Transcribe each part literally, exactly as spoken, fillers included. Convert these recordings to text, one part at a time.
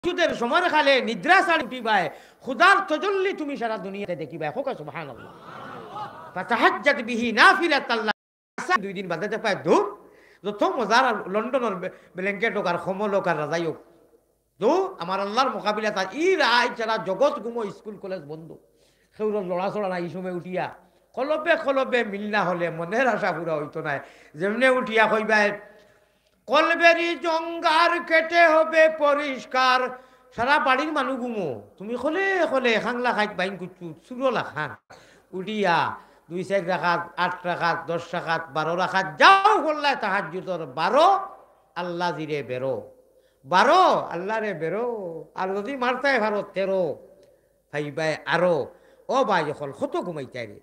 তাহাজ্জুদের সময় খালে নিদ্রা ছাড়ি উঠিবায়, খুদার তজল্লি তুমি সারা দুনিয়াতে দেখিবায়। কউক্কা সুবহানাল্লাহ। ফাতাহাজ্জাদ বিহি নাফিলাতাল্লাক। দুই দিন বাদে দেখবায়, ধুর, যত মজার লন্ডনর বে-, ব্ল্যাঙ্কেট অউক আর কম্বল অউক আর রজাই অউক, ধুর, আমার আল্লার মোকাবিলা তার। ই রাইত সারা জগত ঘুমো, স্কুল কলেজ বন্ধ, কেউরর লড়াচড়া নাই। ই সময় উঠিয়া কলবে কলবে মিল না হলে মনের আশা পুরা অইতো নায়। যেমনে উঠিয়া কইবায়, কলবেরি জঙ্গার কেটে হবে পরিষ্কার। সারা বাড়ির মানুষ ঘুমো, তুমি কলে কলে খাংলা খাইত বাইন কুচ্ছু চুরো লাখান। উঠিয়া দুই চাইর রাকাত, আট রাকাত, দশ রাকাত, বারো রাকাত, যাও করলায় তাহাজ্জুদর বারো, আল্লা জিরে বেরো, বারো, আল্লারে বেরো। আর যদি মারতায় পারো তেরো, পাইবায় আরো। ও ভাই অকল, কত ঘুমাইতায় রে?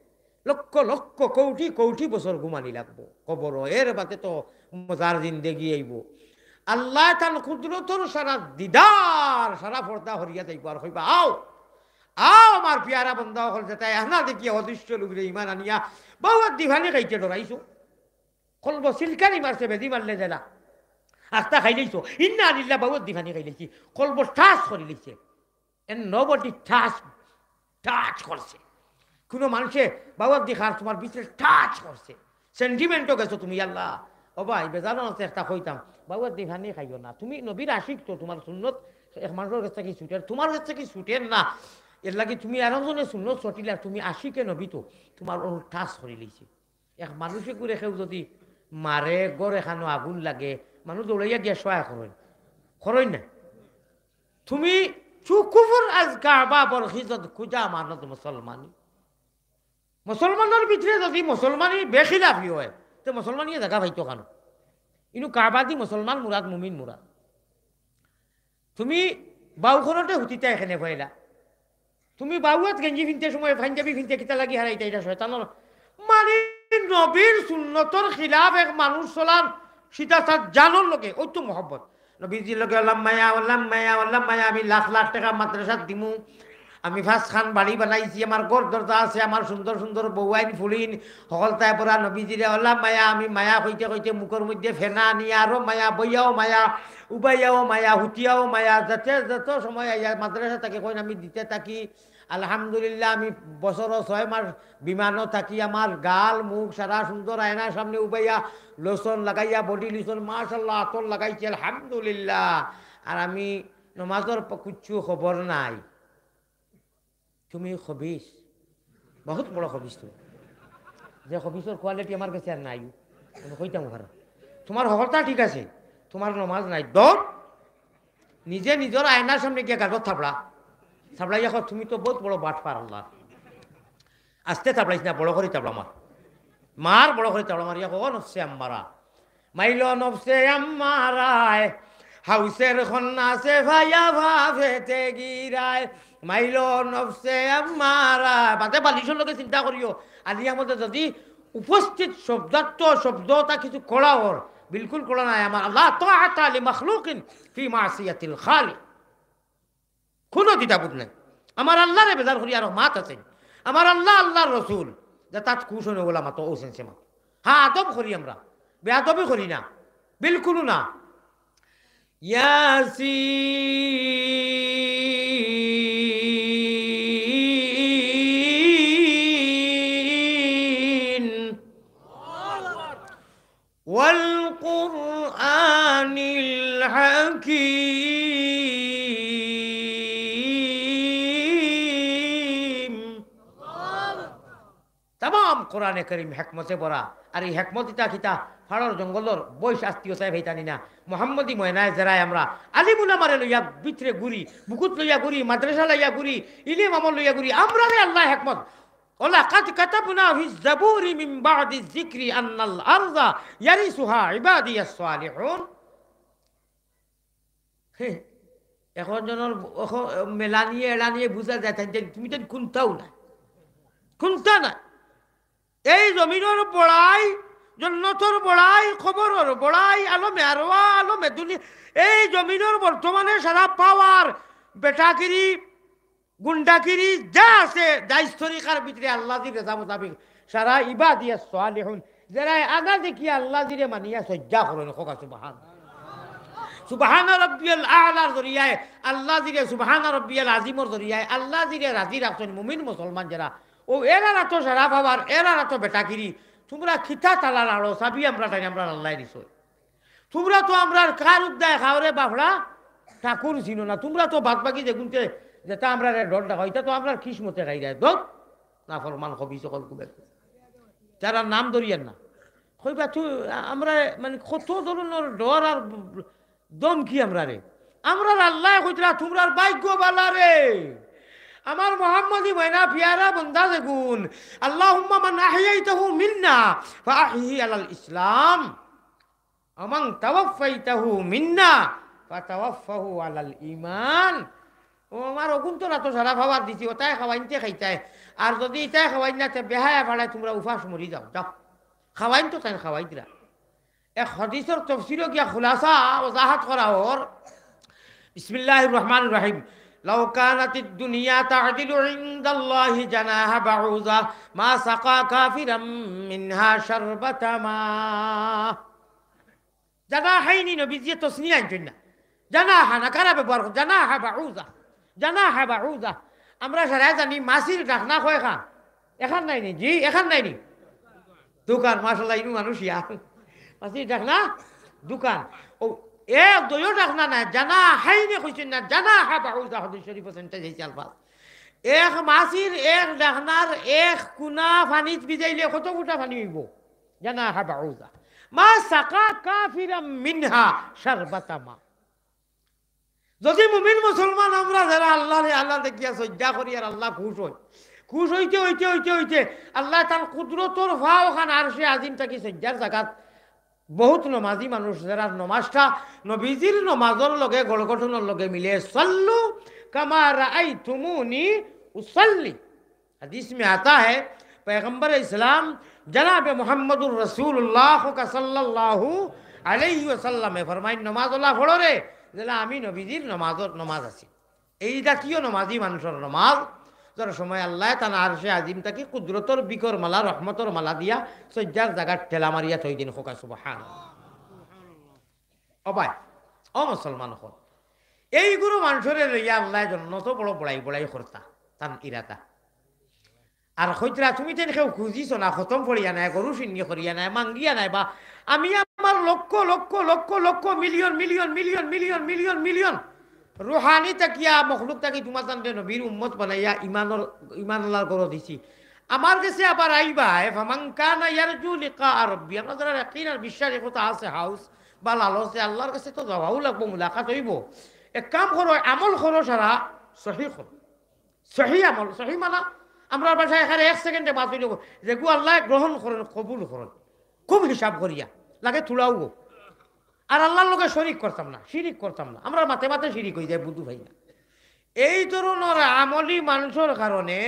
লক্ষ লক্ষ কৌটি কৌটি বছর ঘুমানি লাগবো কবরো, এর বাদে তো মজার জিন্দেগি আইবো। আল্লায় তান কুদরতর সারা দিদার, সারা পর্দা হরিয়া যাইবো। আর কইবা, "আও, আও আমার পিয়ারা বন্দা অকল, যেতায় আনা দেখিয়া অদৃশ্য লুগরে ইমান আনিয়া বাউয়াত দি পানি খাইতে ডরাইছো।" কলবো সিলকানি মারছে, বেজি মারলে যেলা। আখতা খাইলাইছো, ইন্না লিল্লাহ, বাউয়াত দি পানি খাইলাইছি। কলবো ঠাস করিলাইছে। এর নবটি ঠাস, ঠাস করছে। কুনু মানষে বাউয়াত দি খার তুমার ভিতরে ঠাস করছে। সেন্টিমেন্টো গেছো তুমি, আল্লা। ও ভাই, বেজানো আছে একটা কইতাম, বাউয়াত দি পানি খাইও না। তুমি নবীর আশিক তো, তুমার সুন্নত এক মানষর গেছ থাকি ছুটের, তুমার গেছ থাকি ছুটের না। এরলাগি তুমি আরক জনে সুন্নত ছটিলার, তুমি আশিকে নবী তো, তুমার অনু ঠাস করিলাইছে। এক মানুষে করে কেউ যদি মারে, ঘর এখানো আগুন লাগে, মানুষ দৌড়াইয়া গিয়া সহায় করইন, করইন না? তুমি চুকুফর আজ কাবা বরখিজত খুজা মানত মুসলমানি। মুসলমানর ভিতরে যদি মুসলমানি বেখিলাফি অয়, তে মুসলমানিয়ে জাগা পাইতো কানো? ইনু কাবা দি মুসলমান মুরাদ, মুমিন মুরাদ। তুমি বাউখনতে হুতিতা এখানে ফয়লা। তুমি বাউয়াত গেঞ্জি ফিনতে সময় পাঞ্জাবি ফিনতে কিতা লাগি হারাইতা? ইটা শয়তানর, মানে, নবীর সুন্নতর খিলাফ এক মানুষ চলান, সিধা তার জানর লগে, ওই তো মহব্বত। নবীজির লগে অলাম মায়া, অলাম মায়া, অলাম মায়া, আমি লাখ লাখ টেকা মাদ্রাসাত দিমু, আমি পাঁচখান বাড়ি বানাইছি, আমার ঘর দরজা আছে, আমার সুন্দর সুন্দর বউয়াইন ফুড়িন, হকলতায় পড়া নবীজিরে অলাম মায়া, আমি মায়া কইতে কইতে মুখর মধ্যে ফেনা আনি আরো মায়া, বইয়াও মায়া, উবাইয়াও মায়া, হুতিয়াও মায়া, যাতে যত সময় আইয়া মাদ্রাসা থাকি কইন আমি দিতে থাকি। আলহামদুলিল্লাহ, আমি বছরো ছয় মাস বিমানো থাকি, আমার গাল মুখ সারা সুন্দর আয়নার সামনে উবাইয়া লোশন লাগাইয়া, বডি লোশন, মাশাআল্লাহ, আতর লাগাইছি, আলহামদুলিল্লাহ। আর আমি নমাজর প-, কুচ্ছু খবর নাই। তুমি খবিস, বহুত বড় খবিস তুমি। যে খবিসর কোয়ালিটি আমার গেছে আর নাই, আমি কইতাম পারো। তুমার হকলতা ঠিক আছে, তুমার নমাজ নাই। দৌড়, নিজে নিজর আয়নার সামনে গিয়া গালত থাপড়া। থাপড়াইয়া কও, "তুমি তো বহুত বড় বাটপার আল্লাহ।" আস্তে থাপড়াইস না, বড় করি থাপড়া মার। মার, বড় করি থাপড়া মার। ইয়া কও, "ও নফসে আম্মারা।" মাইলো নফসে আম্মারায়, হাউসের কন্যা সে ভাইয়া ভাবেতে গিরায়। মাইলো নফসে আম্মারায়। বাদে বালিশর লগে চিন্তা করিও। আলিয়া মতে যদি উপস্থিত শব্দার্থ শব্দটা কিছু কড়া অর, বিলকুল কড়া নাই। আমার আল্লাহ, লা তাআতা লি মাখলুকিন ফি মাসিয়াতিল খালিক। কুনু দ্বিধাবোধ নাই। আমার আল্লারে বেজার করি আর মাত আছে। আমার আল্লাহ, আল্লার রসুল, যে তাত খুশ হইন ওলা মাতো, ও সেন্সে মাতো। হ্যাঁ, আদব করি আমরা, বেয়াদবি করি না, বিলকুল না। ইয়াসিন। والقرآن الحكيم। তামাম কোরআনে করিম হেকমতে ভরা। আর ই হেকমত ইতা কিতা? ফাড়র জঙ্গলর বইশ আত্মীয় সাহেব হেইতানি না। মোহাম্মদী ময়নায় জেরায় আমরা আলিম উলামারে লইয়া ভিতরে ঘুরি, বুকুত লইয়া ঘুরি, মাদ্রাসা লইয়া ঘুরি, ইলিম আমল লইয়া ঘুরি। আমরারে আল্লায় হেকমত ولقد كتبنا في الزبور من بعد الذكر أن الأرض يرثها عبادي الصالحون। হে, এখন জনর, এখন মেলানিয়ে এলানিয়ে বুঝা যায়, তাই, তাই তুমি তাই কুনটাও না, কুনটা না। এই জমিনর বড়াই, জন্নতর বড়াই, কবরর বড়াই, আলমে আরওয়া, আলমে দুনিয়া, এই জমিনর বর্তমানে সারা পাওয়ার, বেটাগিরি, গুন্ডাগিরি যা আছে, দাইস তরিকার ভিতরে আল্লাজির রেজা মোতাবিক সারা ইবাদিয়া সালিহুন, যেরা আদা দেখি আল্লাজিরে মানিয়া সজ্জা করইন, কউক্কা সুবহান। সুবহানা রব্বিয়াল আলার জরিয়ায় আল্লাহ জিরে, সুবহানা রব্বিয়াল আজিমর জরিয়ায় আল্লাহ জিরে রাজি রাখছইন মুমিন মুসলমান যেরা। ও এরার আতো সারা পাওয়ার, এরার আতো বেটাগিরি। তুমরা কিতা তালা লাড়ো, চাবি আমরার টাইন, আমরার আল্লায় দিছইন। তুমরা তো আমরার কার উদ্দায় খাওরে বাফড়া ঠাকুর চিনো না। তুমরা তো বাদ বাকি যেগুনতে যেটা আমরারে ডর দেখাও, ইটা তো আমরার কিসমতে খাই যায়। দত নাফরমান খবিস অকল কুবের। যারা নাম ধরিয়ার না। কইবা তুই, আমরা মানে কত ধরনর ডর আর ধমকি আমরারে। আমরার আল্লায় কইতরা, তুমরার ভাইগ্য বালা রে। আমার মোহাম্মদী ময়না পিয়ারা বন্দা যেগুন, আল্লাহুম্মা মান আহইয়াইতাহু মিন্না ফাআহইহি আলাল ইসলাম, ওয়া মান তাওয়াফফাইতাহু মিন্না ফাতাওয়াফফাহু আলাল ঈমান। ও আমার অগুন্তরা তো সারা পাওয়ার দিছি, ওটায় খাওয়াইনতে খাইতায়। আর যদি ইটায় খাওয়াইন না, তে বেহায়া ফাড়ায় তুমরা উপাস মরি যাও, যাও। খাওয়াইন তো তাইন খাওয়াই দিরা। এক হাদিসর তফসিরো গিয়া খুলাসা ওজাহাত করা অর। বিসমিল্লাহির রহমানির রহিম। লাউ কানাতিদ দুনিয়া তা'দিলু ইনদাল্লাহি জানাহা বাউযা মা সাকা কাফিরাম মিনহা শারবাতা মা। জানাহাইনি নবীজিয়ে তসনিয়া আনছইন না। জানাহা নাকারা ব্যবহার কর, জানাহা বাউযা। জানাহা বাউযা। আমরা সারায় জানি মাছির ডাকনা কয়খান। এখান নাইনি, জি, এখান নাইনি। দুখান, মাশাআল্লাহ, ইনু মানুষ ইয়া। মাছির ডাকনা দুখান। ও, এ দুইও ডাকনা নায়, জানাহাইনি কইছইন না, জানাহা বাউযা হাদিস শরীফো সেন্টেন্স আইছে আলফাজ। এক মাছির এক ডাকনার এক কুনা পানিত ভিজাইলে কত ফুটা পানি অইবো? জানাহা বাউযা। মা সাকা কাফিরাম মিনহা শারবাতা মা। যদি মুমিন মুসলমান আমরা যেরা আল্লাহরে আল্লাহ দেখিয়া সইজ্জা করি আর আল্লাহ খুশ অয়, খুশ অইতে অইতে অইতে অইতে আল্লায় তান কুদরতর ফাও খান আরশে আজিম থাকি সইজ্জার জাগাত বহুত নমাজি মানুষ যেরার নমাজটা নবীজির নমাজর লগে গড়গঠনর লগে মিলে। সল্লু কামা রাআইতুমুনি উসাল্লি। حدیث میں آتا ہے، پیغمبر اسلام جناب محمد رسول اللہ صلی اللہ علیہ وسلم এ ফরমাইন, নমাজ অলা পড়ো রে, যেলা আমি নবীজির নমাজর নমাজ আছি। এই জাতীয় নমাজি মানুষর নমাজ, যার সময় আল্লায় তান আরশে আজিম থাকি কুদরতর বিকর মালা, রহমতর মালা দিয়া সইজ্জার জাগাত ঠেলা মারিয়া থই দিন। খোকা সুবহান। ও ভাই, ও মুসলমান অকল, এইগুলো মানুষরে লইয়া আল্লায় জন্নত বড় বড়াই বড়াই করতা, তান ইরাদা। আর কইতরা, তুমি তেন কেউ খুঁজিছ না, খতম পড়িয়া নাই, গরু সিন্নি করিয়া নাই, মাঙ্গিয়া নাই, বা আমি আমার লক্ষ লক্ষ লক্ষ lakh million million million million million million Rouhani তাকিয়া মখলুক তাকি তোমার তানরে নবীর উম্মত বানাইয়া ইমানর, ইমান আল্লাহর গরো দিছি। আমার গেছে আবার আইবা, এ ফামান কানা ইয়ারজু লিকা রব্বি, আমরা যারা ইয়াকিন আর বিশ্বাস একথা আছে, হাউস বা লালসে আল্লাহর গেছে তো যাওয়াও লাগবো, মুলাকাত অইবো। এক কাম করো, আমল করো সারা, সহি করো। সহি আমল, সহি মানা, আমরার ভাষায় এখানে এক সেকেন্ডে বাঁচি যাবো। যেগু আল্লায় গ্রহণ করইন, কবুল করইন, খুব হিসাব করিয়া, লাগে থুড়াও গো। আর আল্লাহর লগে শরিক করতাম না, শিরিক করতাম না। আমরা মাতে মাতে শিরিক অই যায়, বুঝু ভাই না। এই ধরনর আমলি মানুষর কারণে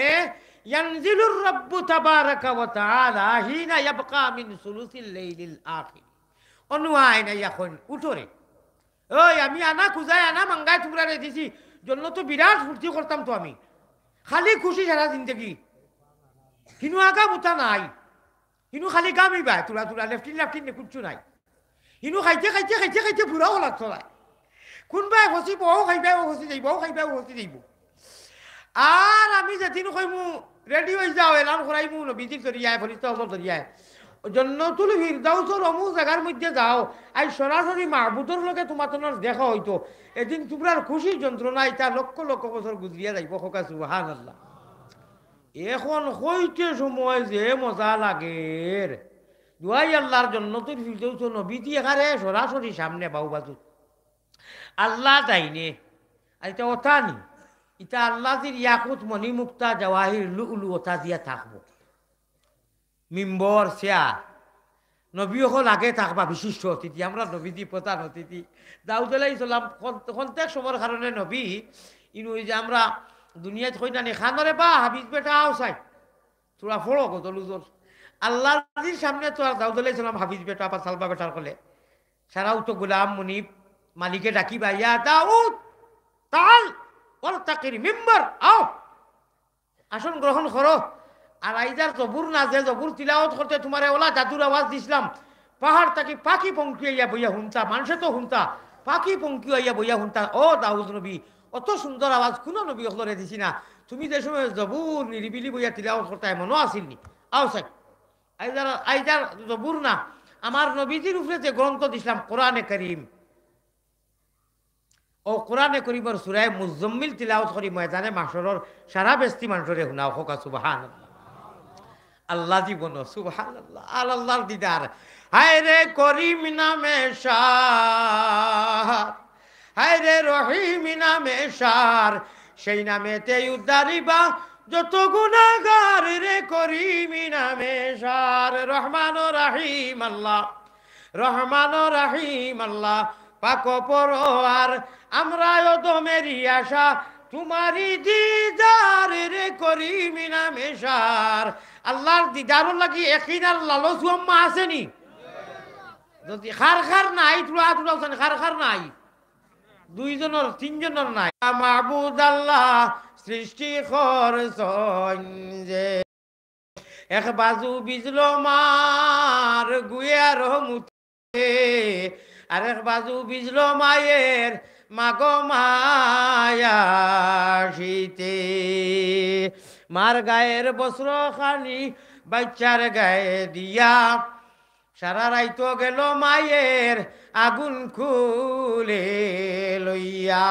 ইয়ানজিলুর রাব্বু তাবারাকা ওয়া তাআলা হিনা ইয়াবকা মিন সুলুসিল লাইলিল আখির। অনুয়ায় না এখন উঠরে। ওই আমি আনা খুজায় আনা মাঙ্গায় তুমরারে দিছি, জন্য তো বিরাট ফুর্তি করতাম তো আমি। খালি খুশি সারা জিন্দেগি। হিনু আগা মুতা নাই। হিনু খালি গামি বায়, তুলা তুলা, লেফটিন লেফটিন নে কুচ্ছু নাই। হিনু খাইতে খাইতে খাইতে খাইতে বুড়াও লাগতো নাই। কোনবায় ফসি বউ খাইবায়, ও ফসি যাইব, ও খাইবায়, ও ফসি যাইব। আর আমি যেদিন কইমু, রেডি অই যাও, এলান করাইমু, নবীজির জরিয়ায়, ফরিস্তা অকলর জরিয়ায়, জন্নতুল ফিরদাউসর অমু জাগার মধ্যে যাও, আইজ সরাসরি মাহবুদর লগে তোমার তনর দেখা অইতো। এদিন তুমরার খুশি যন্ত্রণা ইতা লক্ষ লক্ষ বছর গুজরিয়া যাইব। খোকা সুবহানাল্লাহ। এখন কইতে সময় যে মজা লাগের, দুয়াই আল্লাহর জন্নতুল ফিরদাউস নবীজি এখানে সরাসরি সামনে বাউ বাজু। আল্লাহ যাইনে, আর ইটা অতা নি, ইটা আল্লাহ জির ইয়াকুত মণিমুক্তা জওয়াহির লুলু অতা দিয়া থাকবো। মিম্বর, চেয়ার, নবী অকল আগে থাকবা বিশিষ্ট অতিথি, আমরা নবীজি প্রধান অতিথি। দাউদ আলাইহিস সালাম খন-, খন্তেক সময়র কারণে নবী, ইনু ওই যে আমরা দুনিয়াত কই না নি, খানরে বা হাফিজ বেটা আও চাই, তোরা ফড়ো গজল উজল। আল্লাহর নবীর সামনে তো আর দাউদ আলাইহিস সালাম হাফিজ বেটা বা সালবা বেটার কলে। সারা উতো গোলাম মুনিব, মালিকে ডাকিবা, "ইয়া দাউদ, তাল, ওয়ারতাকিল মিম্বর, আও।" আসন গ্রহণ করো। আর আইজ আর জবুর না, যে জবুর তিলাওয়াত করতে তোমারে ওলা জাদুর আওয়াজ দিছিলাম, পাহাড় থাকি পাখি পঙ্খী আইয়া বইয়া হুনতা, মানষে তো হুনতা। পাখি পঙ্খী আইয়া বইয়া হুনতা, "ও দাউদ নবী, অত সুন্দর আওয়াজ কুনু নবী অকলরে দিছি না। তুমি যে সময় জবুর নিরিবিলি বইয়া তিলাওয়াত করতা, এমনও আছিল নি?" আও চাই। আইজ আর, আইজ আর জবুর না, আমার নবীজির উপরে যে গ্রন্থ দিছলাম, কোরআনে করিম, অউ কোরআনে করিমর সূরায়ে মুজাম্মিল তিলাওয়াত করি ময়দানে মাশরর সারা বেস্তি মানষরে হুনাও। কউক্কা সুবহানাল্লাহ। আল্লাহ জীবন, সুবহানাল্লাহ। আর আল্লাহর দিদার। হায় রে করিম নামে সার, হায় রে রহিম নামে সার, সেই নামেতে উদ্ধারিবা যত গুনাহগার। রে করিম নামে সার, রহমান ও রাহিম আল্লাহ, রহমান ও রাহিম আল্লাহ, পাক পরোয়ার, আমরা অধমেরি আশা, তুমারি দিদার। রে করিম নামে সার। আল্লাহর দিদারর লাগি একিন আর লালসু আম্মা আছে নি? যদি কার কার নাই, তুলা তুলা আছেন, কার কার নাই? দুইজনর, তিনজনর নাই। মাবুদ আল্লাহ সৃষ্টি করছইন যে, এক বাজু বিজলো মার গুয়ার মুতে, আরেক বাজু বিজলো মায়ের মাগো মায়া শীতে। মার গায়ের বস্ত্র খানি বাইচ্চার গায়ে দিয়া, সারা রাইত গেল মায়ের আগুন কুলে লইয়া।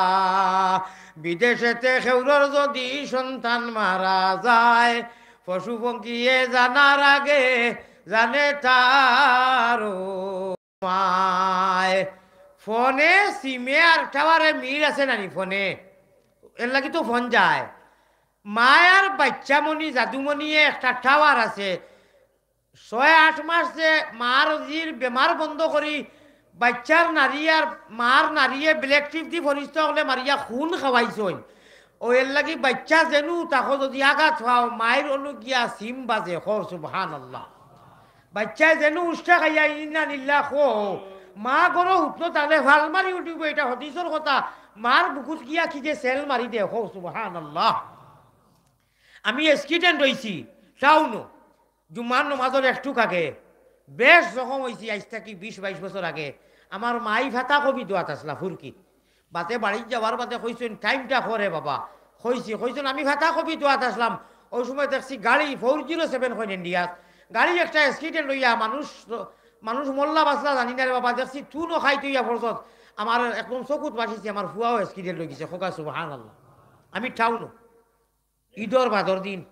বিদেশেতে খেউরর যদি সন্তান মারা যায়, পশু পঙ্খিয়ে জানার আগে জানে তার মায়। ফোনে, সিমে আর টাওয়ারে মিল আছে নানি ফোনে? এর লাগি তো ফোন যায়। মায় আর বাইচ্চামণি, জাদুমণিয়ে একটা টাওয়ার আছে। ছয় আট মাস যে মার জির বেমার বন্ধ করি, বাইচ্চার নাড়ি আর মার নাড়িয়ে ব্ল্যাক টিপ দি ফরিস্তা অকলে মারিয়া খুন খাওয়াইছইন। অউ এর লাগি বাইচ্চা যেনু থাকো যদি আঘাত পাও, মাইর অনু গিয়া সিম বাজে। কও সুবহানাল্লাহ। বাইচ্চায় যেনু উষ্টা খাইয়া ইন্না লিল্লাহ কও, মা গরো হুতনো তাহলে ফাল মারি উঠিব, এটা হাদিসর কথা। মার বুকুত গিয়া কি যে সেল মারি দে। কও সুবহানাল্লাহ। আমি অ্যাক্সিডেন্ট অইছি টাউনো, জুমার নমাজর একটুক আগে, বেশ জখম অইছি, আইজ থাকি বিশ বাইশ বছর আগে। আমার মাই ফাতা কবি দোয়াত আছলা ফুরকিত। বাদে বাড়িত যাওয়ার বাদে কইছইন, "টাইমটা করে বাবা।" কইছি, কইছইন, "আমি ফাতা কবি দোয়াত আছলাম।" অউ সময় দেখছি গাড়ি ফোর জিরো সেভেন কইন ইন্ডিয়াত, গাড়ি একটা অ্যাক্সিডেন্ট অইয়া মানুষ, মানুষ মরলা বাঁচলা জানি না রে বাবা, দেখছি তুনও খাইত অইয়া পড়ছত। আমার একদম চকুত বাসিছে, আমার ফুয়াও অ্যাক্সিডেন্ট অই গেছে। কউক্কা সুবহানাল্লাহ। আমি টাউনো। ইদর বাদর দিন।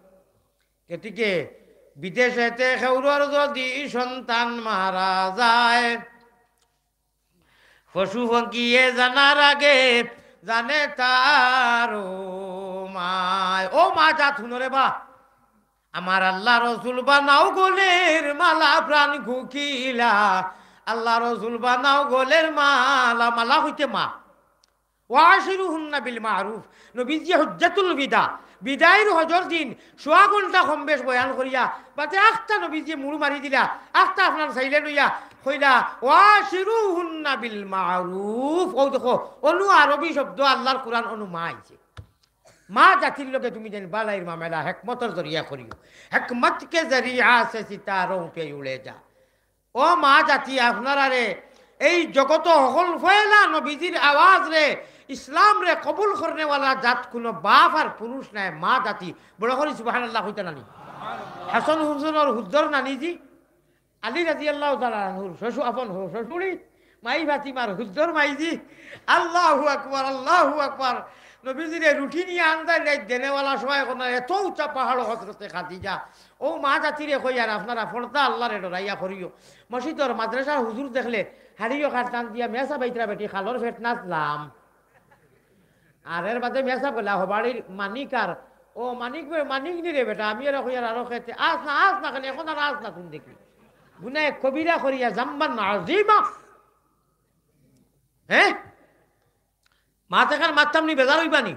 গতিকে বিদেশেতে খেউরর যদি সন্তান মারা যায়, পশু পঙ্খিয়ে জানার আগে জানে তার মায়। ও মা জাত হুনো রে বা, আমার আল্লাহ রসুল বানাও গলের মালা প্রাণ কুকিলা, আল্লাহ রসুল বানাও গলের মালা, মালা কইতে মা। ওয়াশিরুহুন্না বিল মারুফ। নবীজি হজ্জাতুল বিদা, বিদায়র হজর দিন সোয়া ঘন্টা কম বেশ বয়ান করিয়া, বাদে আখতা নবীজি মুড় মারি দিলা, আখতা আপনার সাইলে লইয়া কইলা, "ওয়াশিরুহুন্না বিল মারুফ।" অউ দেখো, অনু আরবি শব্দ, আল্লাহর কুরআন অনু মা আইছে। মা জাতির লগে তুমি যেন বালাইর মামেলা হেকমতর জরিয়া করিও। হেকমত কে জরিয়া সে সিতারোঁ পে উড়ে যা। ও মা জাতি, আপনারারে এই জগত হকল ফয়লা নবীজির আওয়াজরে, ইসলামরে কবুল করনেওয়ালা জাত কুনু বাপ আর পুরুষ নায়, মা জাতি। বড় করি সুবহানাল্লাহ কইতা নানি? হাসান হুসেনর হুদ্দর নানিজি, আলী রাদিয়াল্লাহু তাআলা আনহুর শ্বশুর, আপন হ-, শ্বশুরি, মাই ফাতিমার হুদ্দর মাইজি। আল্লাহু আকবার, আল্লাহু আকবার। নবীজিরে রুটি নিয়া আন্দাইর রাইত দেনেওয়ালা সবাই কোনা এত উঁচা পাহাড় হজরতে খাদিজা। ও মা জাতিরে কইয়ার আপনারা পর্দা আল্লাহরে ডরাইয়া করিও। মসজিদর মাদ্রাসার হুজুর দেখলে হাড়িও কার টান দিয়া মেসা বাইতরা বেটি খালর ফেট নাচলাম। আর এর বাদে মেসাব গেলা হবাড়ির মানিক আর, "ও মানিক বে, মানিক নি রে বেটা, আমি এরা কইয়ার আরো খেতে, আস না, আস না, কেন এখন আর আস না, তুমি দেখি। গুনায় কবিরা করিয়া জাম্বান আজিমা।" হ্যাঁ? মাত এখান মাততাম নি, বেজার অইবা নি?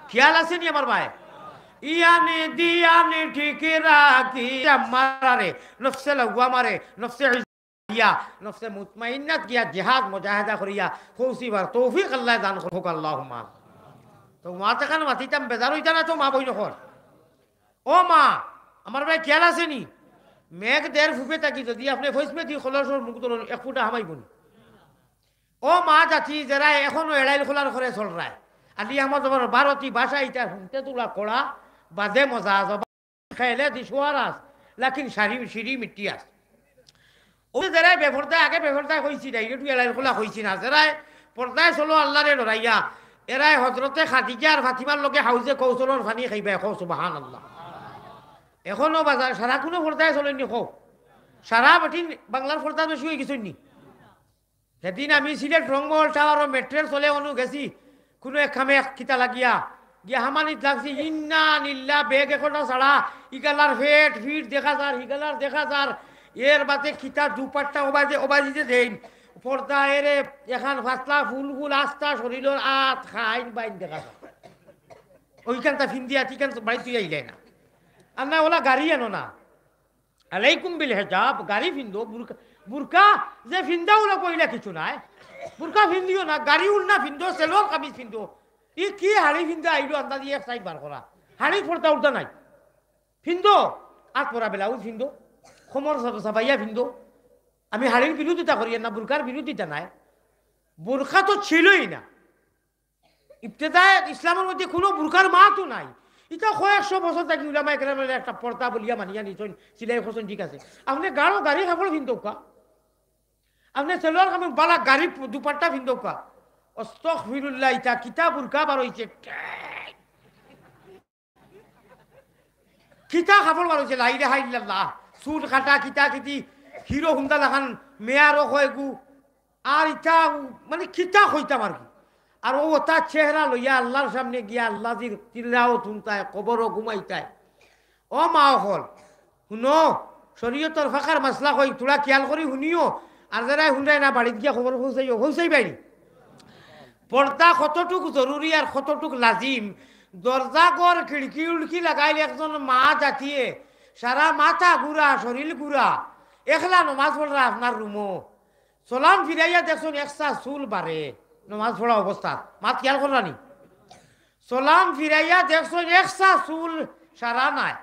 খেয়াল আছে নি আমার ভাই? ইয়ানি দিয়ানি ঠিক রাখি আমারে, নফসে লাওয়ামারে, নফসে ইয়া, নফসে মুতমাইন্নাত গিয়া জিহাদ মুজাহিদা করিয়া পৌঁছিবার তৌফিক আল্লাহ দান করুক, আল্লাহুম্মা। তো মাত এখান মাতিতাম, বেজার অইতা না তো মা বইন অকল? ও মা, আমার ভাই খেয়াল আছে নি? মেঘ দের ফুপে থাকি যদি আপনে ফৈসমে দি কলসর মুখ ধরুন, এক ফুটা হামাইব নি? ও মা জাতি, যেরা এখনো এড়াইল খোলার করে চলরায়, আলী আহমদ জবর বারতি ভাষা ইতা হুনতে তুলা কড়া, বাদে মজা, জবান খেলে দিশোয়ার আস, লাকিন শাড়ি, সিঁড়ি মিট্টি আস। ও যেরাই বেপর্দায়, আগে বেপর্দায় কইছি না, ইটা তুই এড়াইল খোলা কইছি না, যেরাই পর্দায় চলো আল্লারে ডরাইয়া, এরাই হজরতে খাদিজা আর ফাতিমার লগে হাউজে কৌসলর পানি খাইবা, কও সুবহানাল্লাহ। এখনো বাজার, সারা কুনু পর্দায় চলেনি, কও। সারা বেটিন বাংলার পর্দা বেশি অই গেছে নি। সেদিন আমি সিলেট রংমহল টাওয়ারো মেট্রোর তলে অনু গেছি, কুনু এক কামে এক কিতা লাগিয়া, গিয়া হামানিত লাগছি, ইন্না নিল্লা, ব্যাগ একটা ছাড়া, ইগালার পেট, ফিট দেখা যার, ইগালার দেখা যার, এর বাদে কিতা দুপাট্টা ওবাজে, ওবাজিতে দেইন, পর্দা এরে, এখান ফাসলা ফুল ফুল আস্তা শরীরর আত খাইন বাইন দেখা যার। ওইখানটা ফিন্দিয়া, ঠিকান বাড়ি তুই আইলে না। আর না, ওলা গাড়ি আনো না। আলাইকুম বিল হিজাব, গাড়ি ফিন্দো, বুরকা, বুরকা যে ফিন্দাও না কইলা কিছু নাই। বুরকা ফিন্দিও না, গাড়ি উড়না ফিন্দো, সেলোয়ার কামিজ ফিন্দো। ই কি হাড়ি ফিন্দা আইলো আন্দাজি এক সাইড বার করা। হাড়ি ফোরতা উঠতা নাই। ফিন্দো, আত পরা ব্লাউজ ফিন্দো, কোমর সাব-, সাবাইয়া ফিন্দো। আমি হাড়ির বিরোধিতা করি না, বুরকার বিরোধিতা নাই। বুরকা তো ছিলই না। ইবতেদায়ে ইসলামর মধ্যে কুনু বুরকার মাতও নাই। ইটা কয়েকশো বছর থাকি উলামায়ে কেরামে একটা পর্দা বলিয়া মানিয়া নিছইন, সিলাই করছইন, ঠিক আছে। আপনে গাঢ় গাড়ি কাপড় ফিন্দউক্কা, আপনে সেলোয়ার কামিজ বালা গাড়ি দুপাট্টা ফিন্দউক্কা। আস্তাগফিরুল্লাহ, ইটা কিতা বুরকা বার অইছে? কিতা কাপড় বার অইছে? লা ইলাহা ইল্লাল্লাহ। চুল কাটা কিতা কিতি, হিরো হুন্দা লাখান, মেয়ারও কয় গু। আর ইটা মানে কিতা কইতাম আর কি। আর ও তার চেহারা লইয়া আল্লাহর সামনে গিয়া আল্লাহ জির চিল্লাও তুলতায়, কবরও ঘুমাইতায়। ও মা অকল, হুনো, শরীয়তর ফাকার মাসলা কই, থুড়া খিয়াল করি হুনিও। আর যেরাই হুনরায় না, বাড়িত গিয়া খবর পৌঁছাইও, পৌঁছাইবায়নি। পর্দা কতটুক জরুরি আর কতটুক লাজিম। দরজা ঘর খিড়কি উড়কি লাগাইল একজন মা জাতিয়ে, সারা মাথা ঘুরা, শরীর ঘুরা, একলা নমাজ পড়রা আপনার রুমো। সালাম ফিরাইয়া দেখছইন একসা চুল বাড়ে, নমাজ পড়া অবস্থাত। মাত খিয়াল কররানি? সালাম ফিরাইয়া দেখছইন একসা চুল সারা নাই।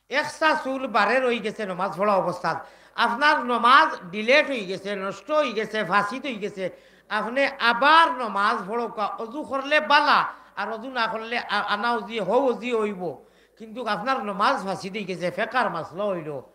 একসা চুল বাড়ে রই গেছে নমাজ পড়া অবস্থাত। আপনার নমাজ ডিলেট অই গেছে, নষ্ট অই গেছে, ফাসিদ অই গেছে। আপনে আবার নমাজ পড়উক্কা, অজু করলে বালা, আর অজু না করলে আ-, আনা অজি, হউ অজি অইবো। কিন্তুক আপনার নমাজ ফাসিদ অই গেছে, ফেকার মাসলা অইলো।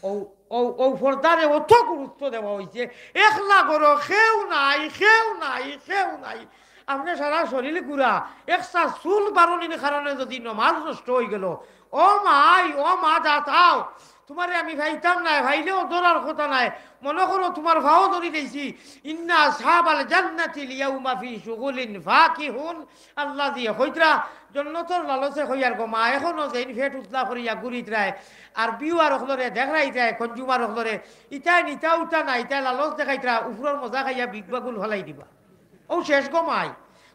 অউ, অউ, অউ পর্দারে অত গুরুত্ব দেওয়া অইছে, একলা ঘরো কেউ নাই, কেউ নাই, কেউ নাই। আপনে সারা শরীর ঘুরা, একসা চুল বাড়নির কারণে যুদি নমাজ নষ্ট অই গেলো, ও মাই, ও মা জাত আও, তুমারে আমি পাইতাম নায়, পাইলেও ধরার কথা নায়। মনো করো তুমার পাও ধরি দিছি, ইন্না আসহাবাল জান্নাতিল ইয়াউমা ফি শুগুলিন ফাকিহুন। আল্লায় দিয়া কইতরা, জন্নতর লালচে কইয়ার গো মা, এখনো যেইন পেট উতলা করিয়া ঘুরিতরায়, আর বিয়ার অকলরে দেখরাইতরায়, consumer অকলরে, ইতায় নিতা উতা না, ইতায় লালচ দেখাইতরা, উফরর মজা খাইয়া বিগ বাগুল ফালাই দিবা। অউ শেষ গো মাই।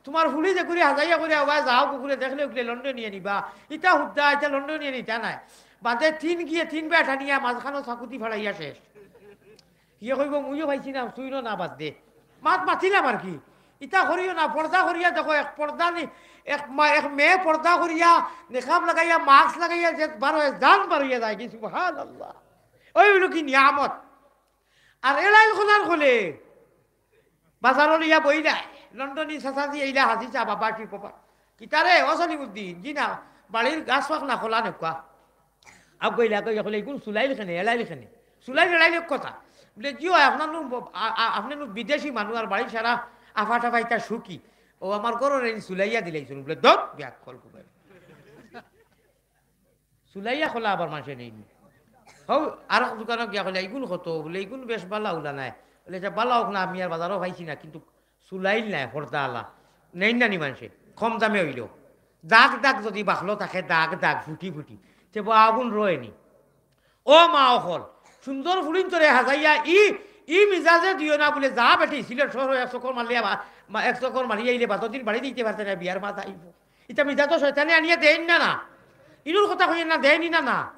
তুমার ফুড়ি যেগুরে হাজাইয়া করি আওয়াজ যাও, কুকুরে দেখলে উঠলে লন্ডনিয়ে নিবা। ইতা হুদ্দা, ইতা লন্ডনিয়ে নিতা নায়। বাদে তিন গিয়ে তিন বেটা নিয়া মাঝখানো চাকুতি ফাড়াইয়া শেষ। ইয়ে কইবো, "মুইও পাইছি না, তুইও না, বাদ দে।" মাত মাতিলাম আর কি। ইতা করিও না, পর্দা করিয়া দেখো, এক পর্দা নি-, এক মা-, এক মেয়ে পর্দা করিয়া, নেকাব লাগাইয়া, মাস্ক লাগাইয়া যে বার অয়, জান বার অইয়া যায় কি, সুবহানাল্লাহ। অউ অইলো কি নিয়ামত। আর এড়াইল খোলার খোলে, বাজারো লইয়া বইলা, লন্ডনি চাচাজি আইলা, হাজি চা বাবা কি কবা। কিতারে, ও সলিমুদ্দিন, জি না, বাড়ির গাছ ফাক না খোলা নেকুয়া। আগ কইলা, কইলা, কইলা, "ইগুন চুলাইল কেনে, এড়াইল কেনে? চুলাইল এড়াইল এক কথা।" বুলে, "জি অয়, আপনার নু ব-, আ-, আ-, আপনে নু বিদেশি মানুষ আর বাড়ির সারা আফা টাফা ইতা সুখী। ও আমার ঘরর এইন চুলাইয়া দিলাইছইন।" বুলে, "ধত, বিয়া কল কুবাই।" চুলাইয়া খোলা আবার মানষে নেইন। হউ, আরক দোকানো গিয়া কইলা, "ইগুন কত?" বুলে, "ইগুন বেশ বালা উলা নায়।" বুলে, "ইতা বালা অউক না, আমি আর বাজারো পাইছি না, কিন্তুক চুলাইল নায়, পর্দা আলা। নেইন না নি মানষে? কম দামে অইলো। দাগ দাগ যুদি বাকলো থাকে, দাগ দাগ, ফুটি ফুটি, তে বা আগুন রয়নি।" ও মা অকল, সুন্দর ফুড়িন্তরে হাজাইয়া ই, ই মিজাজে দিও না বুলে, "যা বেটি, সিলেট শহরো এক চক্কর মারলে আবার, মা-, এক চক্কর মারিয়া আইলে বাদর দিন বাড়ি দিতে পারতে না, বিয়ার মাত আইবো।" ইতা মিজাজ তো শয়তানে আনিয়া দেইন না, না? ইনুর কথা কইয়েন না, দেইন না, না?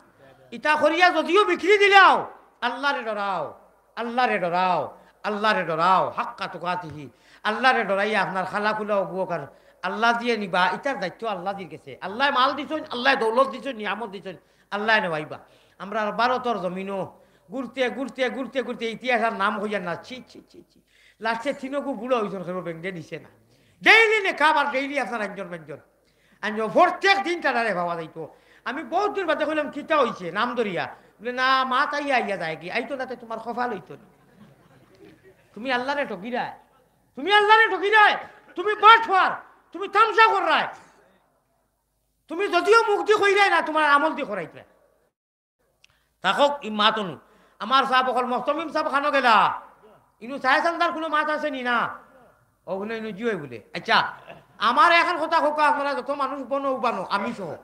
ইতা করিয়া যুদিও বিক্রি দিলাও, আল্লারে ডরাও, আল্লারে ডরাও, আল্লারে ডরাও, হাক্কা তুকাতিহি। আল্লারে ডরাইয়া আপনার খালা খুলা অগুও কার আল্লায় দিয়া নিবা, ইতার দায়িত্ব আল্লাদির গেছে। আল্লায় মাল দিছইন, আল্লায় দৌলত দিছইন, নিয়ামত দিছইন, আল্লায় নেওয়াইবা। আমরার ভারতর জমিনো ঘুরতে, ঘুরতে, ঘুরতে, ঘুরতে ইতিহাসর নাম কইয়ার না, ছি, ছি, ছি, ছি। লাস্টে তিনগু বুড়া অইছইন, কেউ বেঙ্গে নিছে না। ডেইলি নেকাব আর ডেইলি আপনার আঞ্জন মাঞ্জন। আঞ্জন প্রত্যেক দিন তারারে পাওয়া যাইতো। আমি বউত দিন বাদে কইলাম, "কিতা অইছে?" নাম ধরিয়া। বলে, "না, মাত আইয়া আইয়া যায়গি, আইতো না তে তুমার কপাল অইতো না।" তুমি আল্লারে ঠগিরায়, তুমি আল্লারে ঠগিরায়, তুমি বাটপার, তুমি তামশা কররায়। তুমি যদিও মুখদি কইরায় না, তুমার আমলদি করাইতরায়। থাকউক ই মাত অনো। আমার সাব অকল, মুহতামিম সাব কানো গেলা? ইনো চায় চান্দার কুনু মাত আছে নি না? অউ হুনো, ইনো জিওই বুলে। আইচ্ছা, আমারে একখান কথা কউক্কা, আপনারা যত মানুষ বনো উবানো, আমি সহ।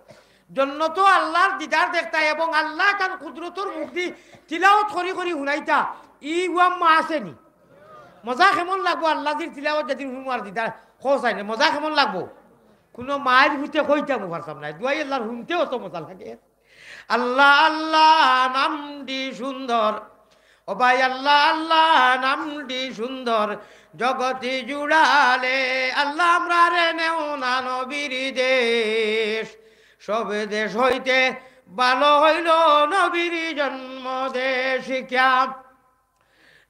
জন্নতো আল্লার দিদার দেখতায় এবং আল্লায় তান কুদরতর মুখদি তিলাওত করি করি হুনাইতা, ই ওয়াম্মা আছে নি? মজা কেমন লাগবো আল্লাজির তিলাওত যেদিন হুনমু আর দিদার, কও চাইন, মজা কেমন লাগবো? কুনু মাইর ফুতে কইতামও পারতাম নায়, দুয়াই আল্লার হুনতেও অত মজা লাগে। আল্লাহ আল্লাহ নামটি সুন্দর, ও ভাই আল্লাহ আল্লাহ নামটি সুন্দর, জগতি জুড়ালে আল্লাহ আমরারে নেও না নবীর দেশ, সব দেশ হইতে ভালো হইল নবীর জন্ম দেশ। ক্যা